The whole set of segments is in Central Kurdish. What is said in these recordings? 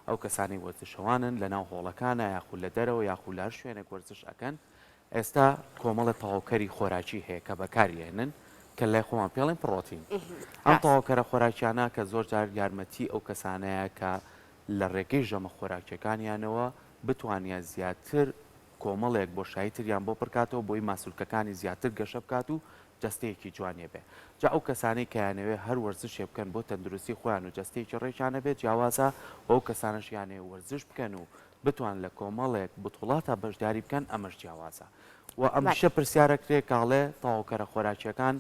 ئەو کەسانەی وەرزشەوانن لەناو هۆڵەکانا یاخود لە دەرەوە یاخود لە هەر شوێنێک وەرزش ئەکەن ئێستا کۆمەڵە تەواوکەری خۆراکی هەیە کە بەکاری ئەهێنن کە لای خۆمان پێڵێن پڕۆتین ئەم تەواوکەرە خۆراکیانە کە زۆر جار یارمەتی ئەو کەسانەیە کە لە ڕێگەی ژەمە خۆراکیەکانیانەوە بتوانە زیاتر کۆمەڵێک بۆشایی تریان بۆ پڕکاتەوە بۆی ماسولکەکانی زیاتر گەشە بکات و جەستەیەکی جوانی هەبێ جا ئەو کەسانەی کە یانەوێ هەر وەرزشێ بکەن بۆ تەندروستی خۆیان و جەستەیەکی ڕێکیان هەبێت جیاوازە و ئەو کەسانەش یانەوێ وەرزش بکەن و بتوان لە کۆمەڵێک بتوڵاتا بەشداری بکەن ئەمەش جیاوازە و ئەمشە پرسیارەکرێ کاڵێ تەواوکەرە خۆراکیەکان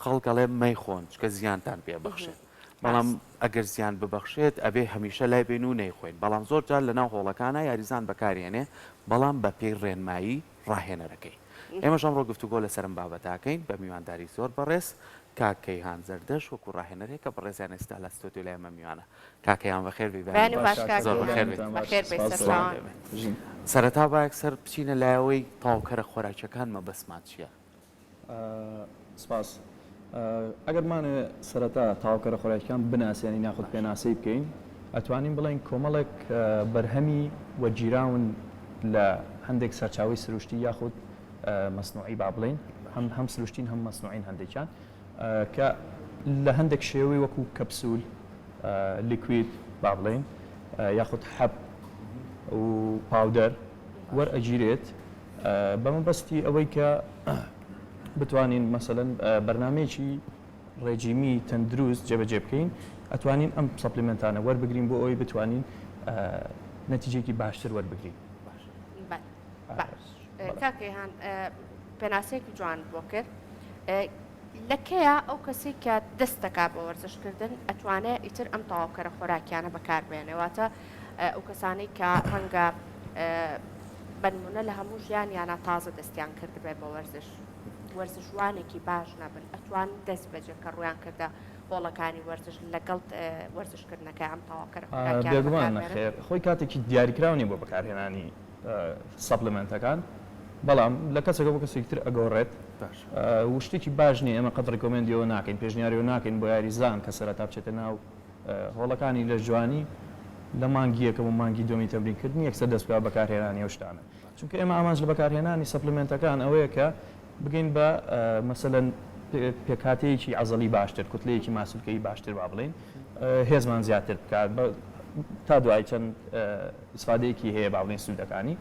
خەڵک ئەڵێ مەیخۆن چکە زیانتان پێ بەخشێت بەڵام ئەگەر زیان ببەخشێت ئەبێ هەمیشە لای بین و نەیخۆین بەڵام زۆر جار لەناو هۆڵەکانە یاریزان بەکارێنێ بەڵام بە پێی ڕێنمایی ڕاهێنەرەکەی. ئێمەش ئەمڕۆ گفتوگۆ لەسەر ئەم بابەتە ئەکەین بە میوانداری زۆر بەڕێز کاک کەیهان زەردەش وەکو ڕاهێنەرێک کە بەڕێزیان ئێستا لە ستۆدیۆ لای ئێمە میوانە. کاک کەیهان بەخێر بێی بەیانی باش کاک زۆر بەخێر بێیت. بەخێر بێی سەرچاوان. سەرەتا با یەکسەر بچینە لایەوەی تەواوکەرە خۆراکیەکان مەبەستمان چیە؟ سپاس. ئەگەر بمانەوێ سەرەتا تەواوکەرە خۆراکیەکان بناسێنین یاخود پێناسەی بکەین، ئەتوانین بڵێین کۆمەڵێک بەرهەمی وەرگیراون لە هەندێک سەرچاوەی سروشتی یاخود مەسنوعی با بڵێین هەم هەم سروشتین هەم مەسنوعین هەندێکیان کە لە هەندێک شێوەی وەکو کەپسول liquid با بڵێین یاخود حەب و powder وەرئەگیرێت بە مەبەستی ئەوەی کە بتوانین مەسەلەن بەرنامەیەکی ڕێجیمی تەندروست جێبەجێ بکەین ئەتوانین ئەم supplement انە وەربگرین بۆ ئەوەی بتوانین نەتیجێکی باشتر وەربگرین. کاک ڕێهان پێناسەیەکی جوان بۆ کرد لە کەیا ئەو کەسەی کە دەست دەکا بە وەرزش کردن ئەتوانێ ئیتر ئەم تەواوکەرە خۆراکیانە بەکار بێنێ واتە ئەو کەسانەی کە ڕەنگە بەنمونە لە هەموو ژیانیانە تازە دەستیان کردبێ بە وەرزش وەرزشوانێکی باش نەبن ئەتوان دەست بەجێ کە ڕویان کردە هۆڵەکانی وەرزش لەگەڵ وەرزشکردنەکە ئەم تەواوکەرە خۆراکیانە بێگومان نەخێر خۆی کاتێکی دیاریکراو نیە بۆ بەکارهێنانی supplement ەکان بەڵام لە کەسێکەوە بۆ کەسێکی تر ئەگۆڕێت و شتێکی باش نییە ئێمە قەت recommend ی ئەوە ناکەین پێشنیاری ئەوە ناکەین بۆ یاریزان کە سەرەتا بچێتە ناو هۆڵەکانی لەشجوانی لە مانگی یەکەم و مانگی دووەمی تەمرینکردن یەکسەر دەست بکات بەکارهێنانی ئەو شتانە چونکە ئێمە ئامانج لە بەکارهێنانی supplement ەکان ئەوەیە کە بگەین بە مەسەلەن پێکهاتەیەکی عەزەلی باشتر کوتلەیەکی ماسولکەیی باشتر با بڵێین هێزمان زیاتر بکات تا دوای چەند ئیسفادەیەکی هەیە با بڵێین سوودەکانی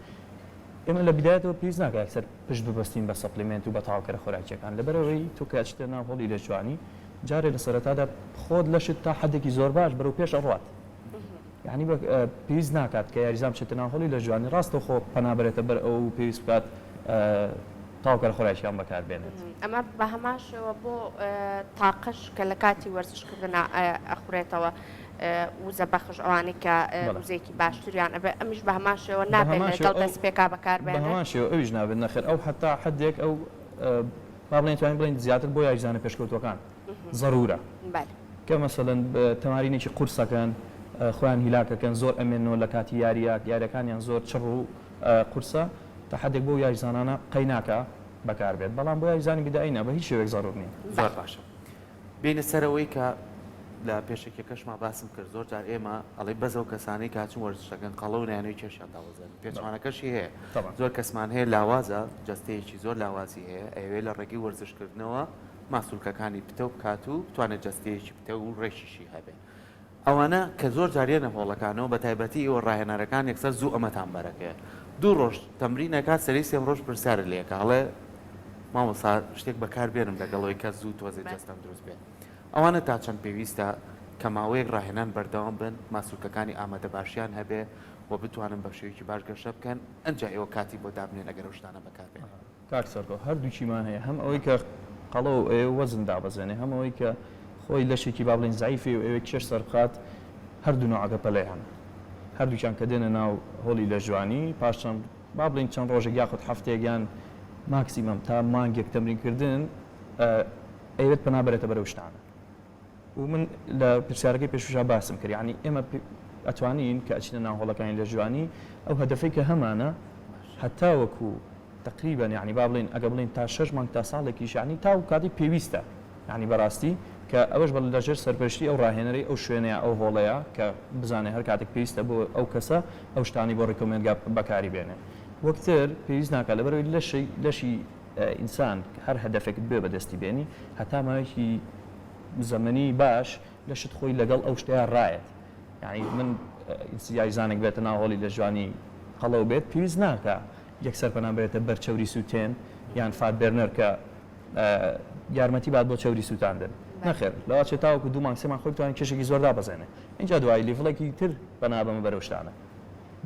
ئێمە لە بیدایەتەوە پێویست ناکات یەکسەر پشت ببەستین بە supplement و بە تەواوکەرە خۆراکییەکان لەبەرئەوەی تۆ کە ئەچیتە ناو هۆڵی لەشجوانی جارێ لە سەرەتادا خۆت لەشت تا حەدێکی زۆر باش بەرەو پێش ئەڕوات یعنی پێویست ناکات کە یاریزان بچێتە ناو هۆڵی لەشجوانی ڕاستەوخۆ پەنا بەرێتە بەر ئەو و پێویست بکات تەواوکەرە خۆراکییەکان بەکار بێنێت. ئەمە بە هەمان شێوە بۆ تاقەش کە لە کاتی وەرزشکردنا ئەخورێتەوە وزە بەخش ئەوانەی کە وزەیەکی باشتریان ئەبێ ئەمیش بە هەمان شێوە نابێت لەگەڵ دەستپێکا بەکار بێنرێت؟ بە هەمان شێوە ئەویش نابێت نەخێر ئەو هەتا حەدێک ئەو با بڵێین توانین بڵێین زیاتر بۆ یاریزانە پێشکەوتووەکان زەروورە کە مەسەلەن تەمارینێکی قورسەکەن خۆیان هیلاکەکەن زۆر ئەمێنەوە لە کاتی یاریە یاریەکانیان زۆر چڕ و قورسە تا حەدێک بۆ یاریزانانە قەیناکە بەکار بێت بەڵام بۆ یاریزانی بیدایی نا بە هیچ شێوەیەک زەروور نییە. زۆر باشە بێینە سەر ئەوەی کە لە پێشەکیەکەشما باسم کرد زۆر جار ئێمە ئەڵێ بەس ئەو کەسانەی کە ئەچن وەرزش دەکەن قەڵەو نایانەوێ کێشیان دابەزێنن پێچەوانەکەشی هەیە زۆر کەسمان هەیە لاوازە جەستەیەکی زۆر لاوازی هەیە ئەیەوێ لە ڕێگەی وەرزشکردنەوە ماسولکەکانی پتەو بکات و بتوانێت جەستەیەکی پتەو و ڕێکیشی هەبێ ئەوانە کە زۆر جار یەنە هۆڵەکانەوە بە تایبەتی ئێوە ڕاهێنەرەکان یەکسەر زوو ئەمەتان بەرەکەیە دوو ڕۆژ تەمرین ئەکات سەری سێم ڕۆژ پرسیارت لێ ئەکا ئەڵێ مامۆستا شتێک بەکار بێنم لەگەڵ ئەوەی کە زوو تۆزێ جەستەم دروست بێ ئەوانە تا چەند پێویستە کە ماوەیەک ڕاهێنان بەردەوام بن ماسولکەکانی ئامادە باشیان هەبێ و بتوانن بە شێوەیەکی باش گەشە بکەن ئەنجا ئێوە کاتی بۆ دابنێن ئەگەر ئەو شتانە بەکار بێنن. کاک سەرکۆ هەردووکیمان هەیە هەم ئەوەی کە قەڵەو و ئەیەوێ وەزن دابەزێنێ هەم ئەوەی کە خۆی لەشێکی با بڵێین زەعیفی و ئەیەوێ کێش سەربخات هەردوو نەوعەکە پەلەیانە هەردووکیان کە دێنە ناو هۆڵی لەشجوانی پاش چەند با بڵێین چەند ڕۆژێک یاخود هەفتەیەک یان ماکسیمەم تا مانگێک تەمرین کردن ئەیەوێت پەنا بەرێتە بەرەو شتانە و من لە پرسیارەکەی پێشووشا باسم کرد یانی ئێمە ئەتوانین کە ئەچینە ناو هۆڵەکانی لەشجوانی ئەو هەدەفەی کە هەمانە هەتاوەکو تقریبا یانی با بڵێین ئەگە بڵێین تا شەش مانگ تا ساڵێکیش یانی تا و کاتی پێویستە یانی بەڕاستی. کە ئەوەش بە لەژێر سەرپەرشتی ئەو ڕاهێنەرەی ئەو شوێنەیە ئەو هۆڵەیە کە بزانێ هەر کاتێک پێویستە بۆ ئەو کەسە ئەو شتانەی بۆ recommend کا بەکاری بێنێ وەکتر پێویست ناکات لەبەرئەوەی لەشی لەشی ئینسان هەر هەدەفێکت بوێ بەدەستی بێنی هەتا ماوەیەکی زەمەنی باش لەشت خۆی لەگەڵ ئەو شتەیا ڕایەت یعنی من یاریزانێک بێتە ناو هۆڵی لەشجوانی قەڵەو بێت پێویست ناکا یەکسەر پەنا بەرێتە بەر چەوری سووتێن یان fat burner کە یارمەتی بات بۆ چەوری سووتاندن نەخێر لەواچێ تاوەکو دوو مانگ سێ مانگ خۆی بتوانێت کێشێکی زۆر دابەزێنێ اینجا دوایی level ێکی تر پەنا بەمە بەرەو شتانە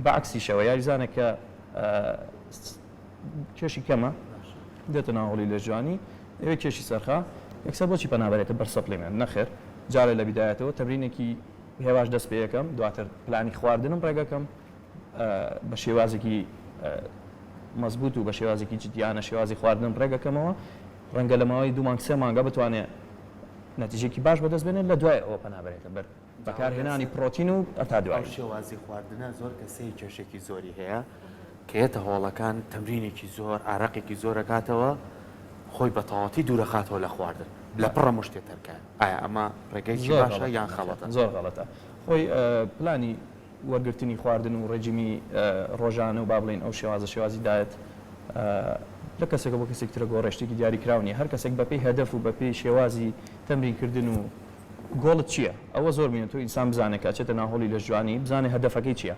بە عەکسیشەوە یاریزانێک کە کێشی کەمە دێتە ناو هۆڵی لەشجوانی ئەوێ کێشی سەرخا یەکسەر بۆچی پەنا بەرێتە بەر supplement نەخێر جارێ لە بیدایەتەوە تەمرینێکی هێواش دەست پێ یەکەم دواتر پلانی خواردنم ڕێگەکەم بە شێوازێکی مەزبوط و بە شێوازێکی جدیانە شێوازی خواردنم ڕێگەکەمەوە ڕەنگە لە ماوەی دوو مانگ سێ مانگە بتوانێت نەتیجێکی باش بەدەست بێنێت لە دوای ئەوە پەنا بەرێتە بەر بەکارهێنانی پڕۆتین و هەتا دوایی. ئەو شێوازی خواردنە زۆر کەسەی کێشێکی زۆری هەیە کە یەتە هۆڵەکان تەمرینێکی زۆر ئارەقێکی زۆر ئەکاتەوە خۆی بە تەواوەتی دوورەخاتەوە لە خواردن لە پڕە مشتێ تەرکە ئایا ئەمە ڕێگەیەکی زۆر باشە غەڵەتە یان نەخێر خەڵەتە؟ زۆر غەڵەتە خۆی پلانی وەرگرتنی خواردن و ڕێجیمی ڕۆژانە و با بڵێین ئەو شێوازە شێوازی diet لە کەسێکە بۆ کەسێک ترە گۆڕێ شتێکی دیاری کراو نییە هەر کەسێک بەپێی هەدەف و بەپێی شێوازی تەمرینکردن و گۆڵت چییە ئەوە زۆر مهمە تۆ ئینسان بزانێت کە ئەچێتە ناو هۆڵی لەشجوانی بزانێت هەدەفەکەی چییە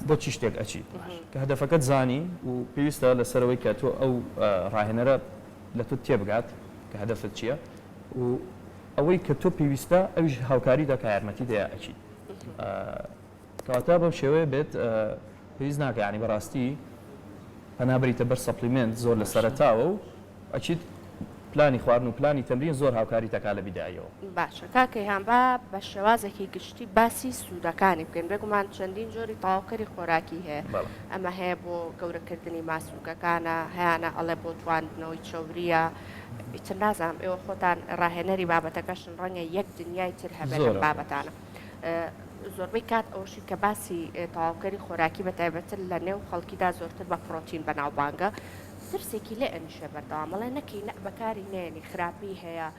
بۆ چی شتێک ئەچیت کە هەدەفەکەت زانی و پێویستە لەسەرەوەی کە تۆ ئەو ڕاهێنەرە لە تۆ تێبگات کە هەدەفت چییە و ئەوەی کە تۆ پێویستە ئەویش هاوکاری دەکا یارمەتی دەیا ئەکید کەواتە بەم شێوەیە بێت پێویست ناکە یعنی بەڕاستی پەنا بریتە بەر supplement زۆر لە سەرەتاوە و ئەکید پلانی خواردن و پلانی تەمرین زۆر هاوکاری تەکا لە بیدایەوە. باشە کاک کەیهان با بە شێوازێکی گشتی باسی سوودەکانی بکەین بێگومان چەندین جۆری تەواوکەری خۆراکی هەیە ئەمە هەیە بۆ گەورەکردنی ماسولکەکانە هەیانە ئەڵێ بۆ تواندنەوەی چەوریە ئیتر نازانم ئێوە خۆتان ڕاهێنەری بابەتەکەشن ڕەنگە یەک دنیای تر هەبێت لەم بابەتانە. زۆربەی کات ئەوەشی کە باسی تەواوکەری خۆراکی بە تایبەتتر لە نێو خەڵکیدا زۆرتر بە پڕۆتین بەناوبانگە ترسێکی لێ ئەنیشێ بەردەوام ئەڵێ نەکەی نە بەکاری نێنی خراپی هەیە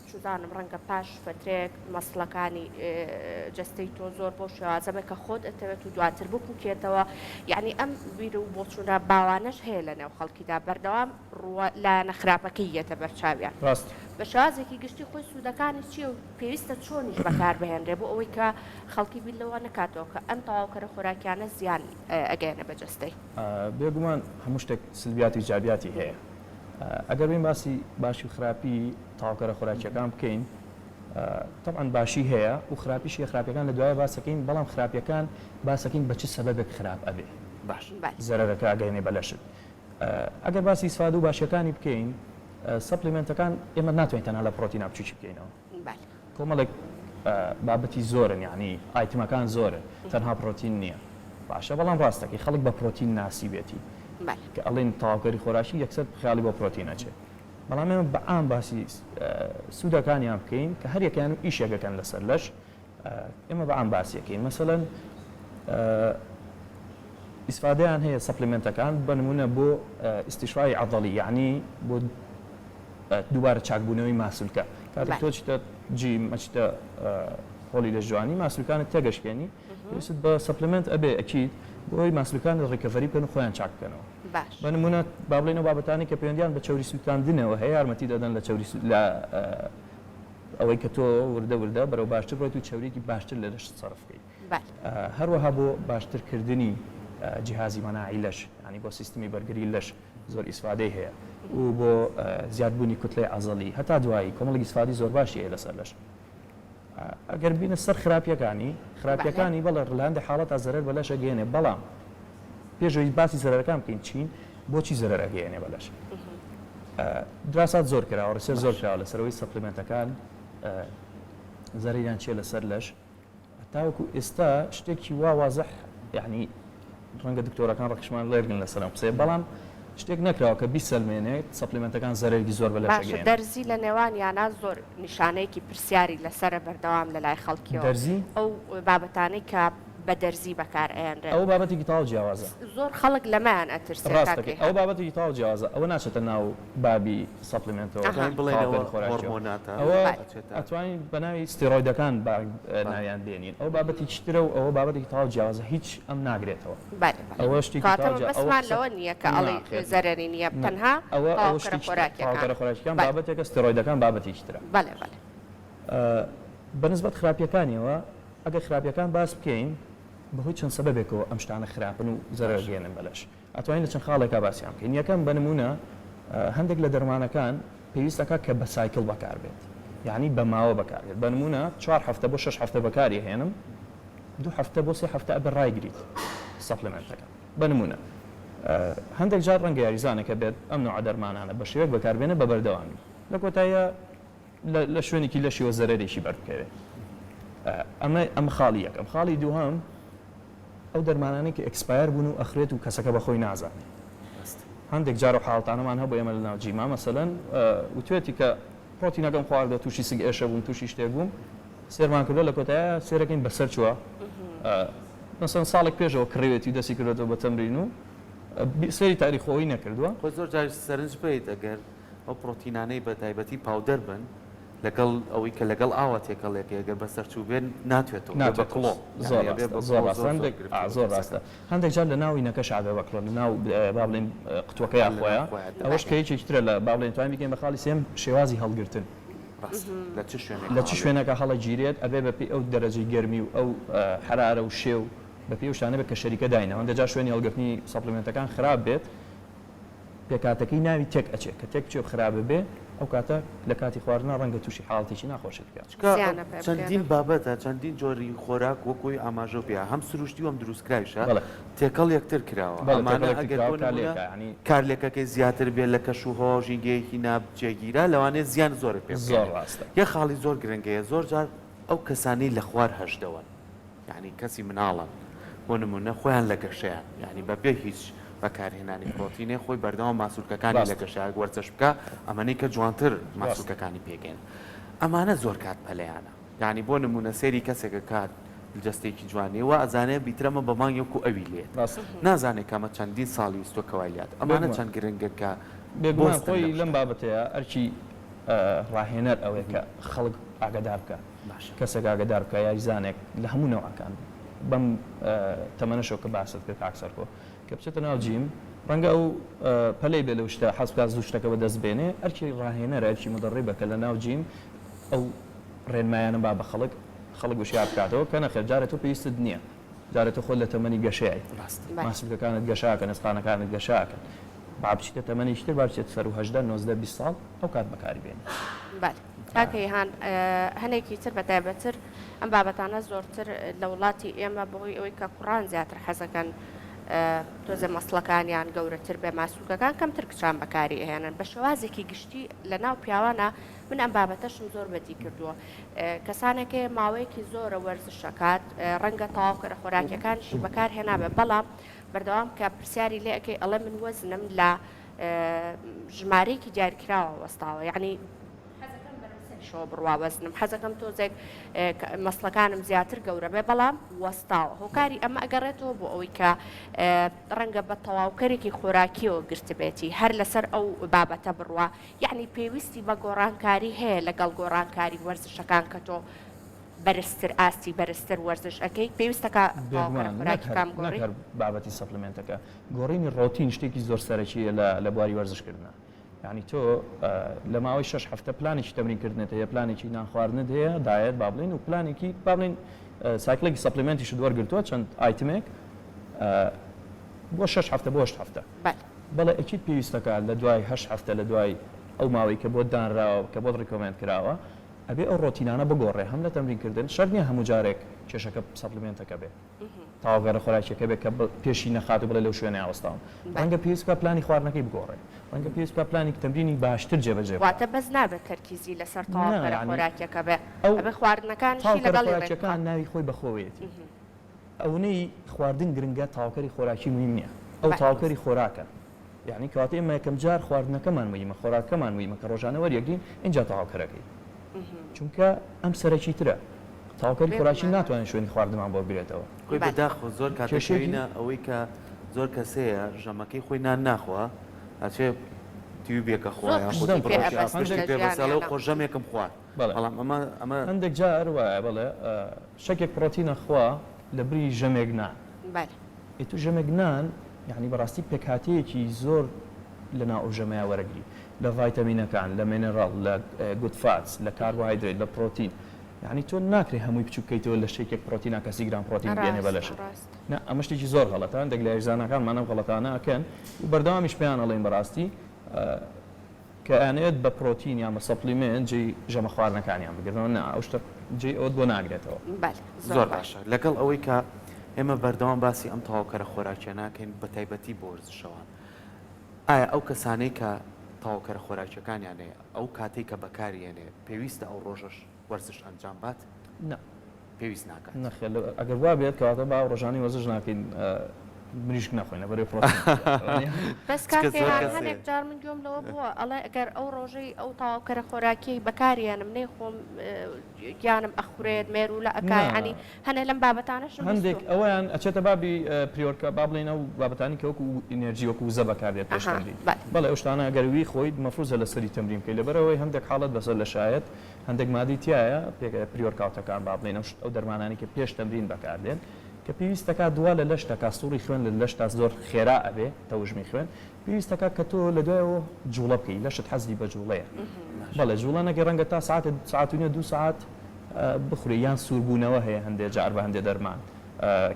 چوزانم ڕەنگە پاش فترەیەک مەسڵەکانی جەستەی تۆ زۆر بەو شێوازە بێ کە خۆت ئەتەوێت و دواتر بپوکێتەوە یعنی ئەم بیر و بۆچوونە باوانەش هەیە لە نێو خەڵکیدا بەردەوام ڕووە لایەنە خراپەکەی یەتە بەرچاویان. ڕاستە. بە شێوازێکی گشتی خۆی سوودەکانی چییە و پێویستە چۆنیش بەکاربهێنرێ بۆ ئەوەی کە خەڵکی بیر لەوە نەکاتەوە کە ئەم تەواوکەرە خۆراکیانە زیان ئەگەیەنێ بە جەستەی؟ بێگومان هەموو شتێک سلبیات و ئیجابیاتی هەیە. ئەگەر بێین باسی باشی و خراپی تەواوکەرە خۆراکییەکان بکەین، تەبعەن باشی هەیە و خراپیش هەیە، خراپیەکان لە دوایە باسەکەین، بەڵام خراپیەکان باسەکەین بە چ سەبەبێک خراپ ئەبێ، باش زەرەرەکە ئەگەیەنێ بە لەشت. ئەگەر باسی ئیسفادە و باشیەکانی بکەین supplement ەکان ئێمە ناتوانین تەنها لە پڕۆتینا بچوکی بکەینەوە کۆمەڵێک بابەتی زۆرن یعنی item ەکان زۆرن تەنها پڕۆتین نییە باشە بەڵام ڕاستەکەی خەڵک بە پڕۆتین ناسی بێتی کە ئەڵێن تەواوکەری خۆراکی یەکسەر خیاڵی بۆ پڕۆتین ئەچێت بەڵام ئێمە بە عام باسی سوودەکانیان بکەین کە هەریەکەیان و ئیشێکەکەن لەسەر لەش ئێمە بە عام باسی ئەکەین مەسەلەن ئیسفادەیان هەیە supplement ەکان بە نمونە بۆ ئیستیشفای عەضەڵی یعنی بۆ دووبارە چاکبوونەوەی ماسولکە کاتێک تۆ چیتە gym ئەچیتە هۆڵی لەش جوانی ماسولکانت تێگەشکێنی پێویستت بە supplement ئەبێ ئەکید بۆی ماسولکانت recovery بکەن و خۆیان چاک بکەنەوە بە نمونە با بڵێین ئەو بابەتانەی کە پەیوەندیان بە چەوری سووتاندنەوە هەیە یارمەتی دەدەن لە چەوری لە ئەوەی کە تۆ وردە وردە بەرەو باشتر بڕۆیت و چەورییەکی باشتر لە لەشت سەرف بکەیت. هەروەها بۆ باشتر کردنی جیهازی مەناعی لەش یانی بۆ سیستمی بەرگری لەش زۆر ئیسفادەی هەیە و بۆ زیادبوونی کوتلەی عەزەڵی هەتا دوایی کۆمەڵێک ئیسفادەی زۆر باشی هەیە لەسەر لەش. ئەگەر بینە سەر خراپیەکانی خراپیەکانی بەڵێ لە هەندێک حاڵەتا زەرەر بە لەش ئەگەیەنێ بەڵام پێش ئەوەی باسی زەرەرەکان بکەین چین بۆچی زەرەر ئەگەیەنێ بە لەش دراسات زۆر کراوە research زۆر کراوە لەسەرەوەی supplement ەکان زەرەریان چیە لەسەر لەش تاوەکو ئێستا شتێکی وا وازح یعنی ڕەنگە دکتۆرەکان ڕەخشمان لێبگن لەسەر ئەم قسەیە بەڵام شتێک نەکراوە کە بیسەلمێنێت supplement ەکان زەرەرێکی زۆر بە لەش باشە ئەگەیەنن. دەرزی لە نێوانیانا زۆر نیشانەیەکی پرسیاری لەسەرە بەردەوام لە لای خەڵکیەوە دەرزی؟ ئەو بابەتانەی کە. بە دەرزی بەکار ئەیەنرێن. ئەوە بابەتێکی تەواو جیاوازە. زۆر خەڵک لەمەیان ئەترسێ ڕاست کاک دەکەی کەیهان. ئەوە بابەتێکی تەواو جیاوازە ئەوە ناچێتە ناو بابی supplement ەوە ئەها. ئەتوانین بڵێین تەواوکەری ئەوە خۆراکیەوە هۆرمۆناتە ئەوە بەلێ. ئەچێتە. ئەتوانین بە ناوی ستیرۆیدەکان با بەلێ. ناویان بێنین ئەوە بابەتێکی ترە و ئەوە بابەتێکی تەواو جیاوازە هیچ ئەم ناگرێتەوە بەلێ بەلێ. ئەوە شتێکی کەواتە تەواو جیا ئەوە مەبەستمان قسە لەوە نییە کە ئەڵێی ناخێر زەرەری نییە نا تەنها ئەوە ئەوە تەواوکەرە شتێکی ترە خۆراکیەکانە. تەواوکەرە خۆراکیەکان بەلێ. بابەتێکە ستیرۆیدەکان بابەتێکی ترە. بەلێ بەلێ. بە نسبەت خراپیەکانیەوە ئەگەر خراپیەکان باس بکەین بەهۆی چەند سەبەبێکەوە ئەم شتانە خراپن و زەرەر گەیەنن بە لەش ئەتوانین لە چەند خاڵێکا باسیان بکەین یەکەم بە نمونە هەندێک لە دەرمانەکان پێویست ئەکات کە بە cycle بەکار بێت یعنی بە ماوە بەکار بێت بە نمونە چوار هەفتە بۆ شەش هەفتە بەکاری هێنم دوو هەفتە بۆ سێ هەفتە ئەبێ ڕایگریت supplement ەکە بە نمونە هەندێک جار ڕەنگە یاریزانێکە بێت ئەم نوعە دەرمانانە بە شێوەیەک بەکاربێنێ بە بەردەوامی لە کۆتاییا لە شوێنێکی لەشیەوە زەرەرێکی بەر بکەوێت ئەمە ئەم خاڵی یەکەم خاڵی دووهەم ئەو دەرمانانەی کە expire بوون و ئەخرێت و کەسەکە بەخۆی نازانێت هەندێک جار و حاڵتانەمان هەبوو ئێمە لە ناو جیما مەسەلەن وتوێتی کە پرۆتینەکەم خواردە تووشی سگ ئێشە بووم تووشی شتێک بووم سێرمان کردو لە کۆتایە سێرەکەین بەسەر چووە مەسەن ساڵێک پێشەوە کڕیوێتی و دەستی کردێتەوە بە تەمرین و سێری تاریخۆی نەکردووە. خۆ زۆر جار سەرنج بەیت ئەگەر ئەو پڕۆتینانەی بە تایبەتی powder بن لەگەڵ ئەوەی کە لەگەڵ ئاوا تێکەڵێکەی ئەگەر بەسەرچوو بێن ناتوێتەوە بێ بە کڵۆ زۆر یانی ئەبێ ڕاستە بە زۆر کڵۆ ڕاستە زۆر زۆر هەندێک گرفتی ئا بۆ زۆر کەسەکە. ڕاستە هەندێک جار لە ناو ئینەکەشا ئەبێ بە کڵۆ لە ناو با بڵێین قوتوەکەیا لە ناو خۆیا خۆیا ئەوەش دەبێت. کە یەکێکی ترە لە با بڵێین توانین بیکەین بە خاڵی سێیەم شێوازی هەڵگرتن ڕاستە لە چ شوێنێکا لە چ هەڵێ شوێنێکا هەڵەگیرێت ئەبێ بە پێی ئەو دەرەجەی گەرمی و ئەو حەرارە و شێ و بە پێی ئەو شتانە بێت کە شەریکە دایناوە هەندێک جار شوێنی هەڵگرتنی supplement ەکان خراپ بێت پێکهاتەکەی ناوی تێک ئەچێ کە تێک بچێ و خراپ ببێ ئەو کاتە لە کاتی خواردنا ڕەنگە تووشی حاڵەتێکی ناخۆشت بکا. چونکە زیانە پێ چەندین بگەیەنێ. بابەتە چەندین جۆری خۆراک وەک ئەوی ئاماژەو پێیا هەم سروشتی و هەم دروستکراویشە بەڵێ. تێکەڵ یەکتر کراوە بەڵێ ئەمانە تێکەڵ یەکتر ئەگەر کراوە بۆ نموونە کارلێکە یانی. کارلێکەکەی زیاتر بێ لە کەش و هەوا و ژینگەیەکی نا جێگیرا لەوانەیە زیان زۆرت پێ زۆر بگەیەنێ. ڕاستە. یەک خاڵی زۆر گرنگ هەیە زۆر جار ئەو کەسانەی لە خوار هەژدەوەن یانی کەسی مناڵن بۆ نمونە خۆیان لە گەشەیان یانی بە بێ هیچ بەکارهێنانی پرۆتینێ خۆی بەردەوام ماسولکەکانی لە ڕاستە. گەشەیە وەرزش بکا ئەمەنەی کە جوانتر ڕاستە. ماسولکەکانی پێگەین ئەمانە زۆر کات پەلەیانە یانی بۆ نمونە سەیری کەسێک ئەکات جەستەیەکی جوان نیە وا ئەزانێ بیترەمە بە مانگ وەکو ئەوی لێت ڕاستە. نازانێ کە ئەمە چەندین ساڵی ویستوە کە وای لێهات ئەمانە بێگومان. چەند گرنگن کە بێگومان بوەستن خۆی لەم لەم شتانە. بابەتەیا ئەرکی ڕاهێنەر ئەوەیە کە خەڵک ئاگادار بکا باشە. کەسێک ئاگادار بکا یاریزانێک لە هەموو نەوعەکان بەم تەمەنەشەوە کە باست کرد کاک سەرکۆ کە بچێتە ناو جیم ڕەنگە ئەو پەلەی بێ لەو شتە حەز بکات زوو شتەکە بەدەست بێنێ ئەرکی ڕاهێنەرە ئەرکی مدەڕیبە کە لە ناو جیم ئەو ڕێنمایانە با بە خەڵک خەڵک وشیار بکاتەوە کە نەخێر جارێ تۆ پێویستت نییە جارێ تۆ خۆت لە تەمەنی گەشەیای ڕاستە. بەلێ. ماسولکەکانت گەشاکەن ئێسقانەکانت گەشاکەن با بچیتە تەمەنێکی تر با بچێتە سەروو 18 19 20 ساڵ ئەو کات بەکاری بێنی. بەلێ کاک کەیهان هەنێکی تر بەتایبەتر ئەم بابەتانە زۆرتر لە وڵاتی ئێمە بەهۆی ئەوەی کە کوڕان زیاتر حەزەکەن تۆزێ مەسڵەکانیان گەورەتر بێ ماسولکەکان کەمتر کچان بەکاری ئەهێنن بە شێوازێکی گشتی لە ناو پیاوانە من ئەم بابەتەشم زۆر بەدی کردووە کەسانێک هەیە ماوەیەکی زۆرە وەرزشەکات ڕەنگە تەواوکەرە خۆراکیەکانیشی بەکار هێنابێ بەڵام بەردەوام کە پرسیاری لێ ئەکەی ئەڵێ من وەزنم لە ژمارەیەکی دیاریکراوە وەستاوە یعنی حەزەکەم بەرەو سەریشەوە بڕوا وەزنم حەزەکەم تۆزێک مەسڵەکانم زیاتر گەورە بێ بەڵام وەستاوە هۆکاری ئەمە ئەگەڕێتەوە بۆ ئەوەی کە ڕەنگە بە تەواوکەرێکی خۆراکیەوە گرتبێتی هەر لەسەر ئەو بابەتە بڕوا یعنی پێویستی بە گۆڕانکاری هەیە لەگەڵ گۆڕانکاری وەرزشەکان کە تۆ بەرزتر ئاستی بەرزتر وەرزش ئەکەی پێویستەکە تەواوکەرە بێگومان نەک هەر خۆراکیەکان نەک بگۆڕی. هەر بابەتی supplement ەکە گۆڕینی ڕۆتین شتێکی زۆر سەرەکییە لە لە بواری وەرزشکردنا یانی تۆ لە ماوەی شەش هەفتە پلانێکی تەمرینکردنت هەیە پلانێکی نان خواردنت هەیە diet با بڵێین و پلانێکی با بڵێین cycle ێکی supplement یشت وەرگرتووە چەند item ێک بۆ شەش هەفتە بۆ هەشت هەفتە بەلێ. بەڵێ ئەکید پێویستەکە لە دوای هەشت هەفتە لە دوای ئەو ماوەی کە بۆت دانراوە کە بۆت recommend کراوە ئەبێ ئەو ڕۆتینانە بگۆڕێ هەم لە تەمرینکردن شەرت نییە هەموو جارێک کێشەکە supplement ەکە بێ تەواوکەرە خۆراکیەکە بێت کە پێشی نەخات و بڵێ لەو شوێنەیا وەستاوم. ڕەنگە پێویست بکات پلانی خواردنەکەی بگۆڕێ. ڕەنگە پێویست بکات پلانی تەمرینی باشتر جێبەجێ بکات. واتە بەس نابێت تەرکیزی لەسەر نا تەواوکەرە یانی خۆراکیەکە بێ، ئەو ئەبێ خواردنەکانیشی تەواوکەرە لەگەڵی ڕێک خۆراکیەکان بخات. ناوی خۆی بەخۆوەیەتی. ئەونەی خواردن گرنگە تەواوکەری خۆراکی موهیم نیە. ئەو بەلێ. تەواوکەری خۆراکە. یانی کەواتە ئێمە یەکەم جار خواردنەکەمان موهیمە، خۆراکەکەمان موهیمە کە ڕۆژانە وەریەگرین ئینجا تەواوکەرەکەی. چونکە ئەم سەرەکیترە. تەواوکەری خۆراکی ناتوانێت شوێنی خواردنمان بۆ بگرێتەوە. خۆی بەداخەوە زۆر کات دەکەوینە ئەوەی کە زۆر کەس هەیە ژەمەکەی خۆی نان ناخوا ئەچێ تیوبێک ئەخوا یاخود پشتی پێ بەستێ ئەڵێ خۆ ژەمێکم خوارد بەڵام ئەمە ئەمە هەندێک جار وایە بەڵێ شەکێک پڕۆتین ئەخوا لە بری ژەمێک نان. ئێ تۆ ژەمێک نان یانی بەڕاستی پێکهاتەیەکی زۆر لە ناو ئەو ژەمەیا وەرەگری لە ڤایتەمینەکان لە mineral لە good fats لە کاربۆهایدرێت لە پرۆتین یانی تۆ ناکرێ هەمووی بچوک بکەیتەوە لە shake ێک پرۆتینا کە 30 گرام پرۆتین بگەیەنێ بە لەشت نا ئەمە شتێکی زۆر غەڵەتە هەندێک لە یاریزانەکانمان ئەم غەڵەتانە ئەکەن و بەردەوامیش پێیان ئەڵێین بەڕاستی کە ئەیانەوێت بە پرۆتین یان بە supplement جێی ژەمە خواردنەکانیان بگرنەوە نا ئەو شتە جێی ئەوەت بۆ ناگرێتەوە. بەلێ زۆر باشە لەگەڵ ئەوەی کە ئێمە بەردەوام باسی ئەم تەواوکەرە خۆراکیە ناکەین بە تایبەتی بۆ وەرزشەوان ئایا ئەو کەسانەی کە تەواوکەرە خۆراکیەکانیان هەیە ئەو کاتەی کە بەکاری ئەنێ پێویستە ئەو ڕۆژەش وەرزش ئەنجام بات؟ نا. پێویست ناکات. نەخێر ئەگەر وا بێت کەواتە با ئەو ڕۆژانەی وەرزش ناکەین مریشک نەخۆین لەبەرئەوەی پرۆتین تیایە. بەس کاک کەیهان هەنێک جار من گوێم لەوە بووە ئەڵێ ئەگەر ئەو ڕۆژەی ئەو تەواوکەرە خۆراکیەی بەکاریەنم نەیخۆم گیانم ئەخورێت مێروولە ئەکا یانی هەنێ لەم بابەتانەشم هەندێک ئەوەیان ئەچێتە بابی pre-workout با بڵێین ئەو بابەتانی کە وەکو energy وەکو وزە بەکاردێت پێش تەمرین بەڵێ ئەو شتانە ئەگەر وی خۆیت مەفروزە لەسەری تەمرین بکەیت لەبەرئەوەی هەندێک حاڵەت بەسەر لەشایەت هەندێک مادەی تیایە pre-workout ەکان با بڵێین ئەو دەرمانانەی کە پێش تەمرین بەکاردێن کە پێویست دەکات وا لە لەش دەکات سوڕی خوێن لە لەشتا زۆر خێرا ئەبێ تەوژمی خوێن پێویست دەکات کە تۆ لە دوایەوە جوڵە بکەی لەشت حەزی بە جوڵەیە بەڵێ جوڵە نەکەی ڕەنگە تا ساعتێ ساعت و نیو دوو ساعت بخورێ یان سووربوونەوە هەیە هەندێ جار بە هەندێ دەرمان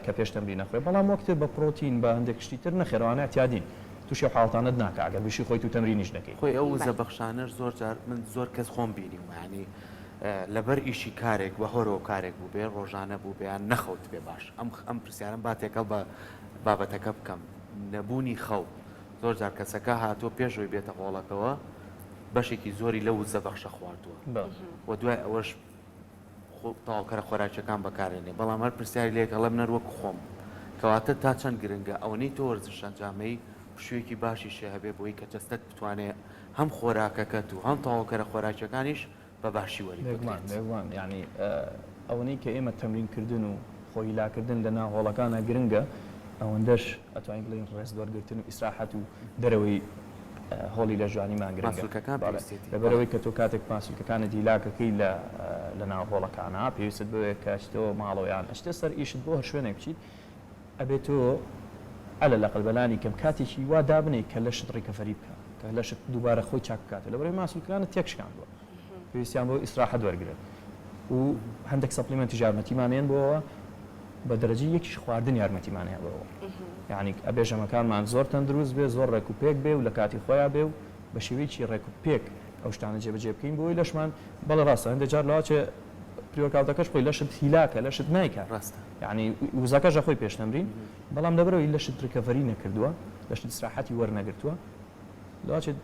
کە پێش تەمرین نەخورێ بەڵام وەک تر بە پرۆتین بە هەندێک شتی تر نەخێر ئەوانە اعتیادین تووشی ئەو حاڵەتانەت ناکا ئەگەر بشی خۆیت و تەمرینیش نەکەی. خۆی ئەو وزە بەخشانەش زۆر جار من زۆر کەس خۆم بینیومە یانی لەبەر ئیشی کارێک بە هۆرەوە کارێک بووبێ ڕۆژانە بووبێ یان نەخەوتبێ باش ئەم ئەم پرسیارم با تێکەڵ بە بابەتەکە بکەم نەبوونی خەو زۆر جار کەسەکە هاتووە پێش ئەوەی بێتە هۆڵەکەوە بەشێکی زۆری لەو وزە بەخشە خواردووە و دوای ئەوەش تەواوکەرە خۆراکیەکان بەکارێنێ بەڵام هەر پرسیاری لێک ئەڵێم نەر وەک خۆم کەواتە تا چەند گرنگە ئەوەنەی تۆ وەرزش ئەنجامەی پشوویەکی باشیشێ هەبێ بۆی کە جەستەت بتوانێ هەم خۆراکەکەت و هەم تەواوکەرە خۆراکیەکانیش بە باشی وەری بگرێت. بێگومان یانی ئەوەنەی کە ئێمە تەمرین کردن و خۆ هیلاکردن لە ناو هۆڵەکانا گرنگە ئەوەندەش ئەتوانین بڵێین rest وەرگرتن و ئیسراحەت و دەرەوەی هۆڵی لەشجوانیمان گرنگە. ماسولکەکان پێویستیەتی. لەبەرئەوەی کە تۆ کاتێک ماسولکەکانت هیلاکەکەی لە لە ناو هۆڵەکانا پێویستت بەوەیە کە ئەچیتەوە ماڵەوە یان ئەچیتە سەر ئیشت بۆ هەر شوێنێک بچیت ئەبێ تۆ علی الاقل بەلانی کەم کاتێکی وا دابنێی کە لەشت recovery بکا کە لەشت دووبارە خۆی چاک بکاتەوە لەبەرئەوەی ماسولکەکانت تێکشکاندووە پێویستیان بەوە ئیسراحەت وەرگرن و هەندێک supplement یش یارمەتیمان ئەیەن بۆ ئەوە بە دەرەجەی یەکیش خواردن یارمەتیمان هەیە بۆ ئەوە یعنی ئەبێ ژەمەکانمان زۆر تەندروست بێ زۆر ڕێک و پێک بێ و لە کاتی خۆیان بێ و بە شێوەیەکی ڕێک و پێک ئەو شتانە جێبەجێ بکەین بۆی لەشمان بەڵێ ڕاستە هەندێک جار لەواچێ pre-workout ەکەش خۆی لەشت هیلاکە لەشت نایکا ڕاستە یعنی وزەکەش خۆی پێش تەمرین بەڵام لەبەرەوەی لەشت recovery نەکردووە لەشت ئیسراحەتی وەرنەگرتووە لەواچێت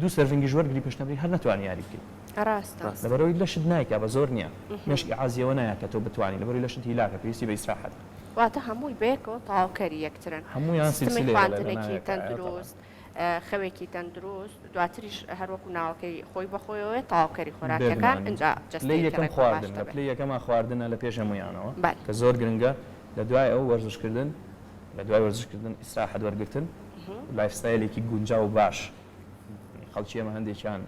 دوو serving یش وەرگری پێش تەمرین هەر نەتوانی یاری بکەیت. ڕاستە. لەبەرئەوەی لەشت نایکا بە زۆر نییە مێشک ئیعازیەوە نایە کە تۆ بتوانی لەبەرئەوەی لەشت هیلاکە پێویستی بە ئیسراحەتە. واتە هەمووی بەیەکەوە تەواوکەری یەکترن. هەموویان سیستمی سلسلەیە بەڵێ لە خواردنێکی ناویەکایە تەبعەن. تەندروست، خەوێکی تەندروست، دواتریش هەروەکو ناوەکەی خۆی بەخۆیەوەیە تەواوکەری خۆراکیەکان بێگومان ئینجا پلەی جەستەیەکی یەکەم ڕێک و باش خواردن لە دەبێت. پلەی یەکەما خواردنە لە پێش هەموویانەوە بەلێ. کە زۆر گرنگە لە دوای ئەو وەرزشکردن لە دوای وەرزشکردن ئیسراحەت وەرگرتن lifestyle ێکی گونجاو و باش خەڵکی ئێمە هەندێکیان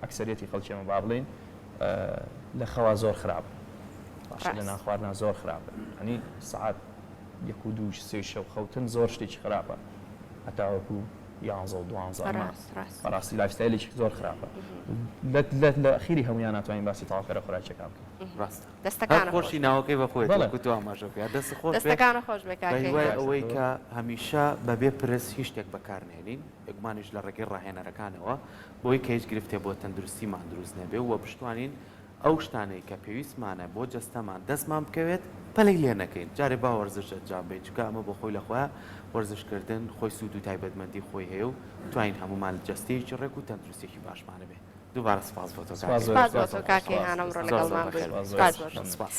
ئەکسەریەتی خەڵکی ئێمە با بڵێین لە خەوا زۆر خراپ باشە لە نانخواردنا زۆر خراپە ئەنی سعات یەک و دوو سێ شەو خەوتن زۆر شتێکی خراپە هەتاوەکو یانزە و دوانزە بەڕاستی lifestyle ێکی زۆر خراپە لە ئەخیری هەمویان ناتوانین باسی تەواوکەرە خۆراکیەکان بکەین ڕاستە دەستەکانت هەر خۆشی ناوەکەی بە خۆیەتی وەکو تۆ ئاماژە پێ دەست خۆش بێت دەستەکانت خۆش بێ کاک بە هیوای هێمن. ئەوەی کە هەمیشە بەبێ پرس هیچ شتێک بەکار نەهێنین بێگومانیش لە ڕێگەی ڕاهێنەرەکانەوە بۆی کە هیچ گرفتێ بۆ تەندروستیمان دروست نەبێ و بشتوانین ئەو شتانەی کە پێویستمانە بۆ جەستەمان دەستمان بکەوێت پەلەی لێ نەکەین جارێ با وەرزش ئەنجام بەین چونکە ئەمە بۆ خۆی لە خۆیا وەرزش کردن خۆی سوود و تایبەتمەندی خۆی هەیە و توانین هەموومان جەستەیەکی ڕێک و تەندروستیەکی باشمان هەبێ. دووبارە سپاس بۆ تۆ کاک سپاس بۆ تۆ کاک کەیهان ئەمڕۆ زۆر زۆر لەگەڵمان بەخێر بووی بێی. سپاس بۆ تۆ. سپاس.